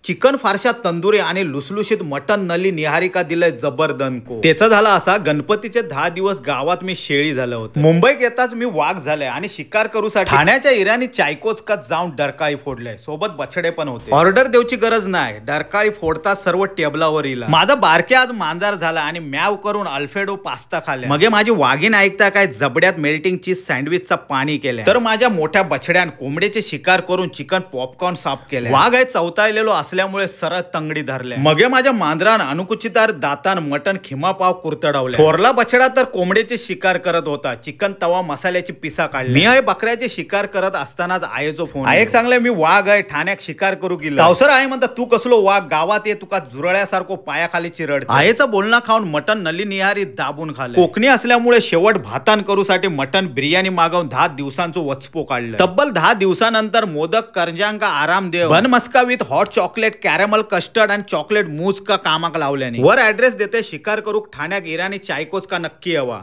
Chicken फारशा तंदुरी आणि लुसलुशीत मटन नली निहारिका दिलंय जबरदनको. त्याचा झाला असा गणपतीचे 10 दिवस गावात मी शेळी झालं होतं. मुंबईत येताच मी वाघ झालंय आणि शिकार करूसाठी ठाण्याच्या इराणी चायकोच का जाऊन डरकाळी फोडलंय. सोबत बछडे पण होते. ऑर्डर देऊची गरज नाही, डरकाळी फोडता सर्व टेबलावर इला. माझा बारके आज मांजार झाला आणि म्याव करून अल्फ्रेडो पास्ता खाल्ला. मगे माझी वाघीण ऐकता काय जबड्यात मेल्टिंग चीज सँडविचचा पाणी केलं. तर माझ्या मोठ्या बछड्यान कोंबड्याचे शिकार करून चिकन पॉपकॉर्न साफ केले. वाघ आहे चवताळलेलो असल्यामुळे सरळ तंगडी धरले. मगे माझ्या मांजरान अनुकुचितार दातान मटन खिमा पाव कुरतडवले. थोरला बछडा तर कोंबड्याचे शिकार करत होता. चिकन तवा मसाल्याची पिसा काढली. मी आहे बकऱ्याचे शिकार करत असतानाच आयेचो फोन. आयक सांगले मी वाघ आहे ठाण्यात शिकार करू गेलो. तावसर आहे म्हणता तू कसलो वाघ, गावात ये तुका जुरळ्यासारखो पायाखाली चिरड. आयेचं बोलणं खाऊन मटन नली निहारी दाबून खाल्ले. कोकणी असल्यामुळे शेवट भातान करूसाठी मटन बिर्याणी मागवून 10 दिवसांचो वचपो काढलं. तब्बल 10 दिवसानंतर मोदक करंजांका आराम देव bun maska with hot chocolate caramel custard आणि चॉकलेट मूज का कामाक लावल्याने. वर ऍड्रेस देते शिकार करूक ठाण्यात इराणी चायकोच का नक्की यावा.